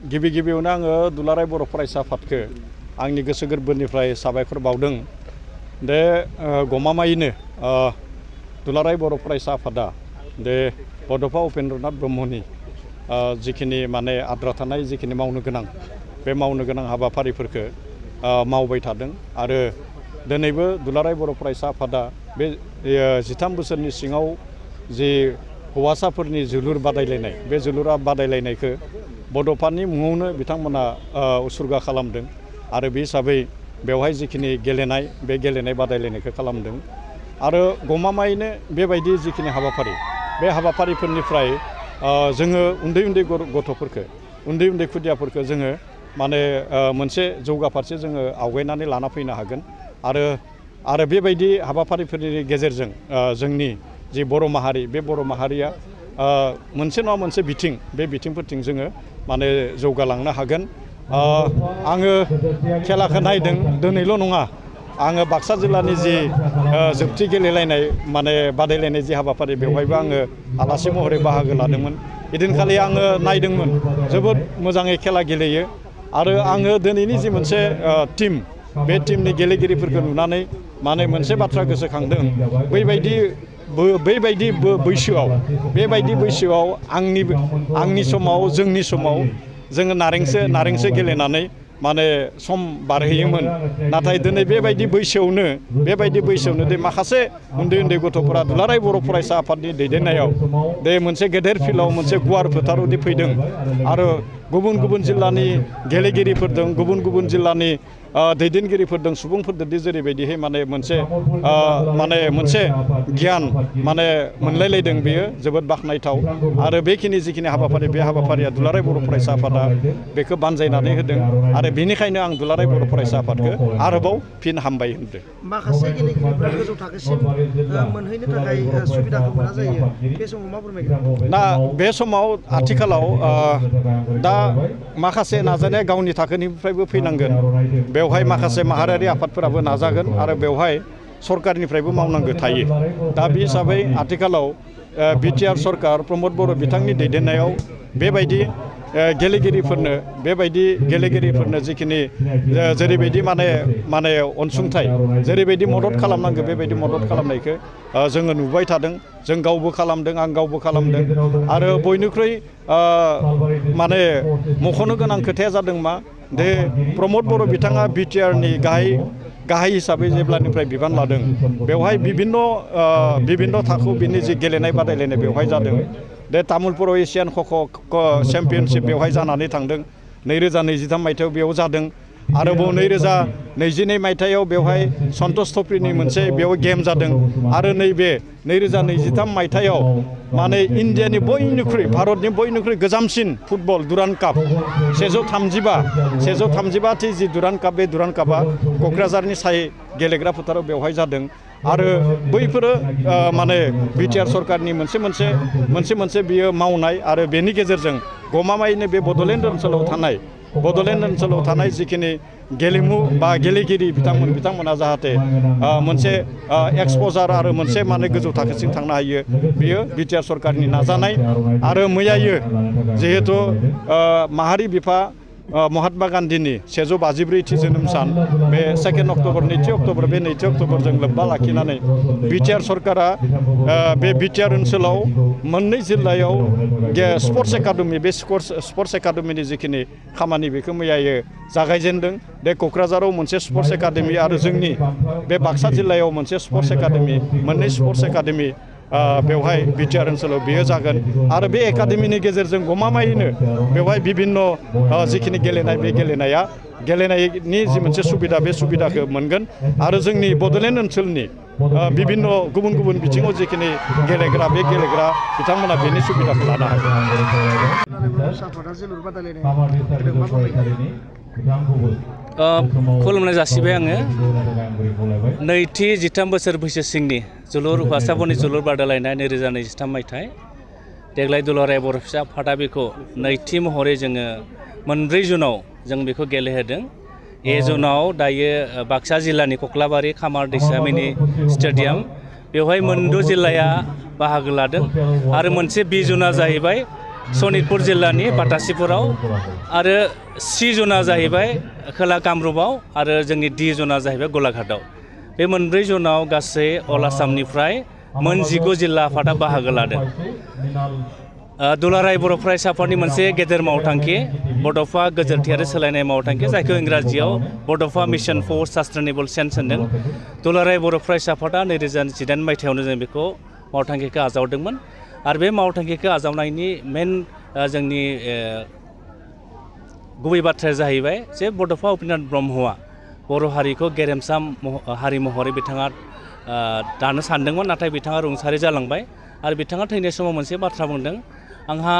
गिबियावनो आङो दुलाराय बर' फरायसा आफादखौ आंनि गोसो गोरबोनिफ्राय साबायखर बावदों। दे गमामायैनो दुलाराय बर' फरायसा आफादा दे बड'फा उपेन्द्रनाथ ब्रह्मनि जिखिनि माने आद्रा थानाय जिखिनि मावनो गोनां बे मावनो गोनां हाबाफारिफोरखौ मावबाय थादों आरो दिनैबो दुलाराय बर' फरायसा आफादा बे 13 बोसोरनि सिङाव जि हौवासाफोरनि जोलुर बादायलायनाय बे जोलुर बादायलायनायखौ बड'फानि मुङावनो बिथांमोना उसुर्गा खालामदों आरो बे हिसाबै बेवहाय जिखिनि गेलेनाय बे गेलेनाय बादायलायनायखौ खालामदों आरो गमामायैनो बेबायदि जिखिनि हाबाफारि बे हाबाफारिफोरनिफ्राय जोङो उन्दै गथ'फोरखौ उन्दै खुदियाफोरखौ जोङो माने मोनसे जौगाफारसे जोङो आवगायनानै लाना फैनो हागोन आरो बेबायदि हाबाफारिफोरनि गेजेरजों जोंनि जि बर' माहारि बे बर' माहारिया मोनसे नङा मोनसे बिथिं बे बिथिंफोरथिं जोङो माने जौगालांनो हागोन। आङो खेलाखौ नायदों दिनैल' नङा आङो बाक्सा जिल्लानि जि जोबथि गेलेलायनाय माने बादायलायनाय जि हाबाफारि बेवहायबो आङो आलासि महरै बाहागो लादोंमोन। इदिनखालि आङो नायदोंमोन जोबोद मोजाङै खेला गेलेयो आरो आङो दिनैनि जि मोनसे टीम बे टीमनि गेलेगिरिफोरखौ नुनानै माने मोनसे बाथ्रा गोसोखांदों बेबायदि बैसोआव आंनि समाव जोंनि समाव जोङो नारेंसो गेलेनानै माने सम बारहोयोमोन नाथाय दिनै बेबायदि बैसोआवनो दे माखासे उन्दै गथ'फोरा दुलाराय बर' फरायसा आफादनि दैदेननायाव दे मोनसे गेदेर फिल्डआव मोनसे गुवार फोथारावदि फैदों आरो गुबुन जिल्लानि गेलेगिरिफोरजों गुबुन जिल्लानि दैदेनगिरिफोरजों सुबुंफोरजों जेरैबायदिहाय माने मोनसे गियान माने मोनलायलायदों बेयो जोबोद बाख्नायथाव आरो बेखिनि जिखिनि हाबाफारि बे हाबाफारिया दुलाराय बर' फरायसा आफादा बेखौ बानजायनानै होदों आरो बेनिखायनो आं दुलाराय बर' फरायसा आफादखौ आरोबाव फिन हामबाय होनदों। माखासे गेलेगिरिफ्रा गोजौ थाखोसिम मोनहैनो थाखाय सुबिदाखौ मोना जायो बे समाव मा फोरमायगोन? दा बे समाव आथिखालाव दा माखासे नाजानाया गावनि थाखोनिफ्रायबो फैनांगोन बेवहाय माखासे माहारियारि आफादफोराबो नाजागोन आरो बेवहाय सरकारनिफ्रायबो मावनांगो थायो। दा बे हिसाबै आथिखालाव बिटिआर सरकार प्रमद बर' बिथांनि दैदेननायाव बेबायदि गेलेगिरिफोरनो जिखिनि जेरैबायदि माने अनसुंथाइ जेरैबायदि मदद खालामनांगौ बेबायदि मदद खालामनायखौ जोङो नुबाय थादों। जों गावबो खालामदों आं गावबो खालामदों आरो बयनिख्रुइ माने मख'नो गोनां खोथाया जादों मा दे प्रमद बर' बिथाङा बिटिआरनि गाहाय हिसाबै जेब्लानिफ्राय बिबान लादों बेवहाय बिभिन्न थाखोआव बिनि जि गेलेनाय बादायलायनाय बेवहाय जादों। दे तामुलपुराव एसियान खख' चेम्पियनशिप बेवहाय जानानै थांदों 2023 मायथाइयाव बेयाव जादों आरोबाव 2022 मायथाइयाव बेवहाय सन्तोष ट्रफिनि मोनसे बेयाव गेम जादों आरो नैबे 2023 मायथाइयाव माने इन्डियानि भारतनि बयनिख्रुइ गोजामसिन फुटबल दुरान्ड काप 135 जि दुरान्ड काप बे दुरान्ड कापआ क'क्राझारनि साय गेलेग्रा फोथाराव बेवहाय जादों आरो बैफोरो माने बिटिआर सरकारनि मोनसे बियो मावनाय आरो बेनि गेजेरजों गमामायैनो बे बड'लेण्ड ओनसोलाव थानाय जिखिनि गेलेमु बा गेलेगिरि बिथांमोना जाहाथे मोनसे एक्सप'जार आरो मोनसे माने गोजौ थाखोसिम थांनो हायो बेयो बिटिआर सरकारनि नाजानाय आरो मैयायो जिहेतु माहारि बिफा महात्मा गान्धीनि 154थि जोनोम सान बे 2 अक्ट'बर 2 अक्ट'बर बे 2 अक्ट'बरजों लोब्बा लाखिनानै बिटिआर सरकारा बे बिटिआर ओनसोलाव मोननै जिल्लायाव स्पर्ट्स एकाडेमि बे स्पर्ट्स एकाडेमिनि जिखिनि खामानि बेखौ मैयायो जागायजेनदों। बे क'क्राझाराव मोनसे स्पर्ट्स एकाडेमि आरो जोंनि बे बाक्सा जिल्लायाव मोनसे स्पर्ट्स एकाडेमि मोननै स्पर्ट्स एकाडेमि बेवहाय बिटिआर ओनसोलाव बेयो जागोन आरो बे एकाडेमिनि गेजेरजों गमामायैनो बेवहाय बिभिन्न जिखिनि गेलेनाय बे गेलेनायनि जि मोनसे सुबिदा बे सुबिदाखौ मोनगोन आरो जोंनि बड'लेण्ड ओनसोलनि बिभिन्न गुबुन बिथिङाव जिखिनि गेलेग्रा बिथांमोना बेनि सुबिदाखौ लानो हागोन। खुलुमनाय जासिबाय आङो। नैथि 13 बोसोर बैसो सिंनि हौवासाफोरनि जोलुर बादायलायनाय 2023 मायथाइ देग्लाय दुलाराय बर' फिसा आफादा बेखौ नैथि महरै जोङो 4 जुनाव जों बेखौ गेलेहोदों। जुनाव दायो बाक्सा जिल्लानि कक्लाबारि खामार दैसा मिनि स्टेडियाम बेवहाय 6 जिल्लाया बाहागो लादों आरो मोनसे जुना जाहैबाय सनितपुर जिल्लानि बाटासिपुराव आरो C जना जाहैबाय खोला कामरुपाव आरो जोंनि D जना जाहैबाय गलाघाटआव बे मोनब्रै जनाव गासै अल आसामनिफ्राय मोन 19 जिल्ला आफादा बाहागो लादों दुलाराय बर' फरायसा आफादनि मोनसे गेदेर मावथांखि बड'फा गोजोनथि आरो सोलायनाय मावथांखि जायखौ इंराजियाव बड'फा मिशन फर सास्टेनेबल चेन्ज होनदों दुलाराय बर' फरायसा आफादा 2018 मायथाइयावनो जों बेखौ मावथांखिखौ आजावदोंमोन आरो बे मावथांखिखौ आजावनायनि मेन जोंनि गुबै बाथ्राया जाहैबाय जे बड'फा उपेन्द्रनाथ ब्रह्मआ बर' हारिखौ गेरेमसा हारि महरै बिथाङा दानो सानदोंमोन नाथाय बिथाङा रुंसारि जालांबाय आरो बिथाङा थैनाय समाव मोनसे बाथ्रा बुंदों आंहा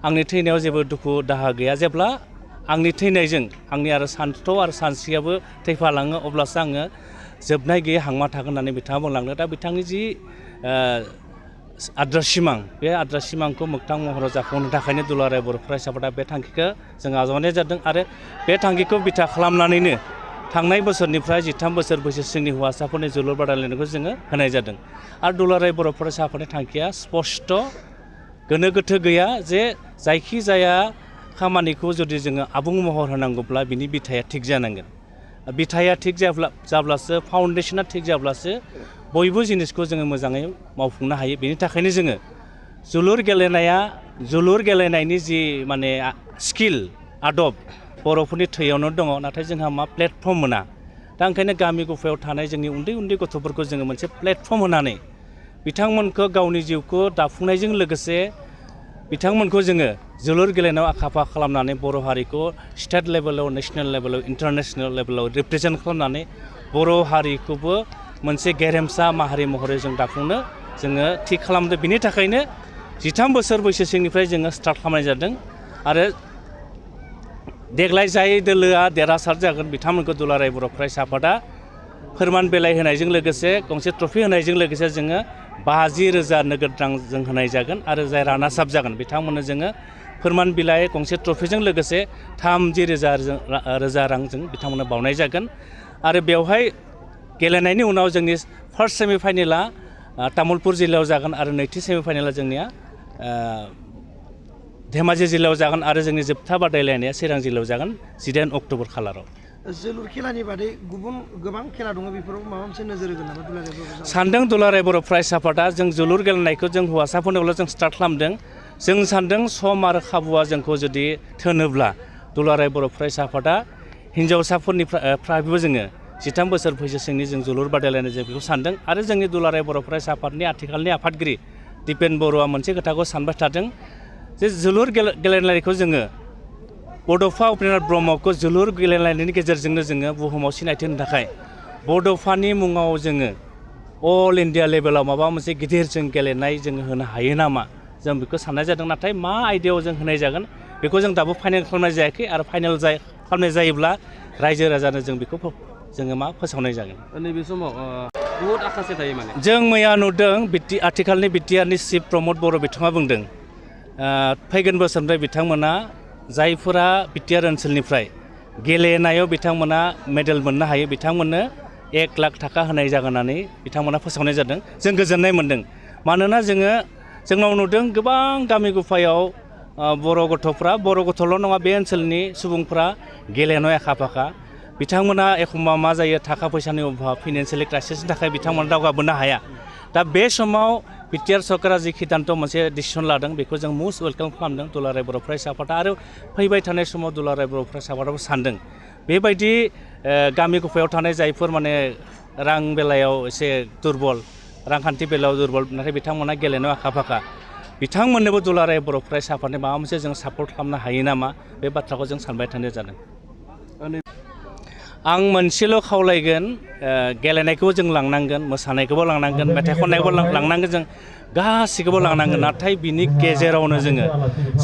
आंनि थैनायाव जेबो दुखु दाहा गैया जेब्ला आंनि थैनायजों आंनि आरो सान्थौ आरो सानस्रियाबो थैफालाङो अब्लासो आङो जोबनाय गैयै हांमा थागोन होननानै बिथाङा बुंलांदों दा बिथांनि जि आद्रा सिमां बे आद्रा सिमांखौ मोगथां महराव जाफुंहोनो थाखायनो दुलाराय बर' फरायसा आफादा बे थांखिखौ जों आजावनाय जादों आरो बे थांखिखौ बिथा खालामनानैनो थांनाय बोसोरनिफ्राय 13 बोसोर बैसो सिंनि हौवासाफोरनि जोलुर बादायलायनायखौ जोङो होनाय जादों आरो दुलाराय बर' फरायसा आफादनि थांखिया स्पष्ट गोनो गोथो गैया जे जायखि जाया खामानिखौ जुदि जोङो आबुं महर होनांगौब्ला बिनि बिथाया थिग जानांगोन बिथाया थिग जाब्लासो फाउन्डेसना थिग जाब्लासो बयबो जिनिसखौ जोङो मोजाङै मावफुंनो हायो बेनि थाखायनो जोङो जोलुर गेलेनायनि जि माने स्किल आदब बर'फोरनि थैयावनो दङ नाथाय जोंहा मा प्लेटफर्म मोना दा ओंखायनो गामि गफायाव थानाय जोंनि उन्दै उन्दै गथ'फोरखौ जोङो मोनसे प्लेटफर्म होनानै बिथांमोनखौ गावनि जिउखौ दाफुंनायजों लोगोसे बिथांमोनखौ जोङो जोलुर गेलेनायाव आखा फाखा खालामनानै बर' हारिखौ स्टेट लेभेलाव नेशनेल लेभेलाव इन्टारनेशनेल लेभेलाव रिप्रेजेन्ट खालामनानै बर' हारिखौबो मोनसे गेरेमसा माहारि महरै जों दाफुंनो जोङो थि खालामदों बिनि थाखायनो 13 बोसोर बैसो सिंनिफ्राय जोङो स्टार्ट खालामनाय जादों आरो देग्लाय जाय दोलोआ देरहासार जागोन बिथांमोनखौ दुलाराय बर' फरायसा आफादा फोरमान बिलाइ होनायजों लोगोसे गंसे ट्रफि होनायजों लोगोसे जोङो 50,000 नोगोद रां जों होनाय जागोन आरो जाय रानार्स आप जागोन बिथांमोननो जोङो फोरमान बिलाइ गंसे ट्रफिजों लोगोसे 30,000 रां जों बिथांमोननो बावनाय जागोन आरो बेवहाय गेलेनायनि उनाव जोंनि फार्स्ट सेमिफाइनेला तामुलपुर जिल्लायाव जागोन आरो नैथि सेमिफाइनेला जोंनिया धेमाजि जिल्लायाव जागोन आरो जोंनि जोबथा बादायलायनाया चिरां जिल्लायाव जागोन 18 अक्ट'बर खालाराव जोलुर खेलानि बादै गुबुन गोबां खेला दङ बेफोराव माबा मोनसे नोजोर होगोन नामा दुलाराय बर' सानदों दुलाराय बर' फरायसा आफादा जों जोलुर गेलेनायखौ जों हौवासाफोरनोल' जों स्टार्ट खालामदों जों सानदों सम आरो खाबुआ जोंखौ जुदि थोनोब्ला दुलाराय बर' फरायसा आफादा हिन्जावसाफोरनिफ्रायबो जोङो 13 बोसोर बैसो सिंनि जों जोलुर बादायलायनाय जों बेखौ सानदों आरो जोंनि दुलाराय बर' फरायसा आफादनि आथिखालनि आफादगिरि दिपेन बर'आ मोनसे खोथाखौ सानबाय थादों जे जोलुर गेलेनायखौ जोङो बड'फा उपेन्द्रनाथ ब्रह्मखौ जोलुर गेलेनायनि गेजेरजोंनो जोङो बुहुमाव सिनायथि होनो थाखाय बड'फानि मुङाव जोङो अल इन्डिया लेभेलाव माबा मोनसे गिदिर जों गेलेनाय जोङो होनो हायो नामा जों बेखौ साननाय जादों नाथाय मा आयदायाव जों होनाय जागोन बेखौ जों दाबो फाइनेल खालामनाय जायाखै आरो फाइनेल खालामनाय जायोब्ला रायजो राजानो जों बेखौ जोङो फोसावनाय जागोन नैबे समाव बहुत आखासे थायो माने जों मैया नुदों आथिखालनि बिटिआरनि चिफ प्रमद बर' बिथाङा बुंदों फैगोन बोसोरनिफ्राय बिथांमोना जायफोरा बिटिआर ओनसोलनिफ्राय गेलेनायाव बिथांमोना मेडेल मोननो हायो बिथांमोननो 1 लाख थाखा होनाय जागोन होननानै बिथांमोना फोसावनाय जादों जों गोजोननाय मोन्दों मानोना जोंनाव नुदों गोबां गामि गुफायाव बर' गथ'ल' नङा बे ओनसोलनि सुबुंफ्रा गेलेनायाव आखा फाखा बिथांमोना एखमबा मा जायो थाखा फैसानि अभाब फाइनान्सियेलि क्राइसिसनि थाखाय बिथांमोना दावगाबोनो हाया दा बे समाव बिटिआर सरकारा जि सिद्धान्त मोनसे डिसिसन लादों बेखौ जों मस्ट वेलकाम खालामदों दुलाराय बर' फरायसा आफादा आरो फैबाय थानाय समाव दुलाराय बर' फरायसा आफादाबो सानदों बेबायदि गामि गफायाव थानाय जायफोर माने रां बेलायाव एसे दुरबल रांखान्थि बेलायाव दुरबल नाथाय बिथांमोना गेलेनायाव आखा फाखा बिथांमोननोबो दुलाराय बर' फरायसा आफादनि माबा मोनसे जों सापर्ट खालामनो हायो नामा बे बाथ्राखौ जों सानबाय थानाय जादों आं मोनसेल' खावलायगोन गेलेनायखौबो जों लांनांगोन मोसानायखौबो लांनांगोन मेथाइ खननायखौबो लांनांगोन जों गासिखौबो लांनांगोन नाथाय बिनि गेजेरावनो जोङो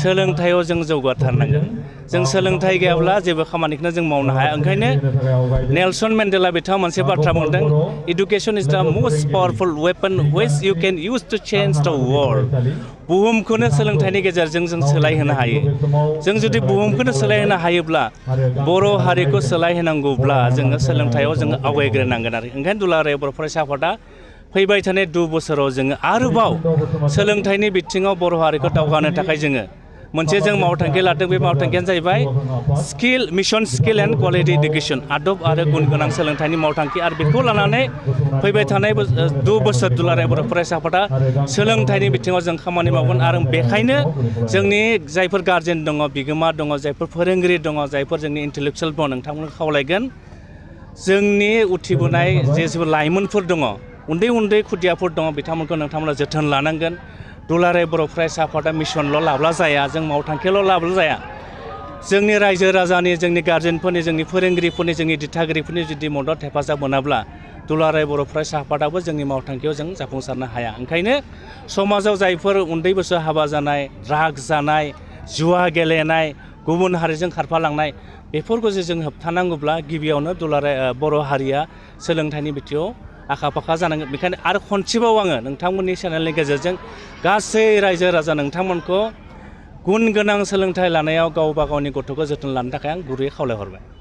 सोलोंथायाव जों जौगाथारनांगोन जों सोलोंथाइ गैयाब्ला जेबो खामानिखौनो जों मावनो हाया ओंखायनो नेलसन मेन्डेला बिथाङा मोनसे बाथ्रा बुंदों education is the most powerful weapon which you can use to change the world बुहुमखौनो सोलोंथाइनि गेजेरजों जों सोलायहोनो हायो जों जुदि बुहुमखौनो सोलायहोनो हायोब्ला बर' हारिखौ सोलायहोनांगौब्ला जोङो सोलोंथायाव जोङो आवगायग्रोनांगोन आरो ओंखायनो दुलाराय बर' फरायसा आफादा फैबाय थानाय 2 बोसोराव जोङो आरोबाव सोलोंथाइनि बिथिङाव बर' हारिखौ दावगानो थाखाय जोङो मोनसे जों मावथांखि लादों बे मावथांखियानो जाहैबाय mission skill and quality education आदब आरो गुन गोनां सोलोंथाइनि मावथांखि आरो बेखौ लानानै फैबाय थानाय 2 बोसोर दुलाराय बर' फरायसा आफादा सोलोंथाइनि बिथिङाव जों खामानि मावगोन आरो बेखायनो जोंनि जायफोर गारजेन दङ बिगोमा दङ जायफोर फोरोंगिरि दङ जायफोर जोंनि इन्टेलेक्सुयेल दङ नोंथांमोनखौ खावलायगोन जोंनि उथिबोनाय जेसेबो लाइमोनफोर दङ उन्दै खुदियाफोर दङ बिथांमोनखौ नोंथांमोना जोथोन लानांगोन दुलाराय बर' फरायसा आफादा मिशनल' लाब्ला जाया जों मावथांखिल' लाब्ला जाया जोंनि रायजो राजानि जोंनि गारजेनफोरनि जोंनि फोरोंगिरिफोरनि जोंनि दिथागिरिफोरनि जुदि मदद हेफाजाब मोनाब्ला दुलाराय बर' फरायसा आफादाबो जोंनि मावथांखियाव जों जाफुंसारनो हाया ओंखायनो समाजाव जायफोर उन्दै बैसोआव हाबा जानाय ड्राग्स जानाय जुवा गेलेनाय गुबुन हारिजों खारफालांनाय बेफोरखौ जों होबथानांगौब्ला गिबियावनो दुलाराय बर' हारिया सोलोंथाइनि बिथिङाव आखा फाखा जानांगोन बेखायनो आरो खनसेबाव आङो नोंथांमोननि चेनेलनि गेजेरजों गासै रायजो राजा नोंथांमोनखौ गुन गोनां सोलोंथाइ लानायाव गावबा गावनि गथ'खौ जोथोन लानो थाखाय आं गुरैयै खावलायहरबाय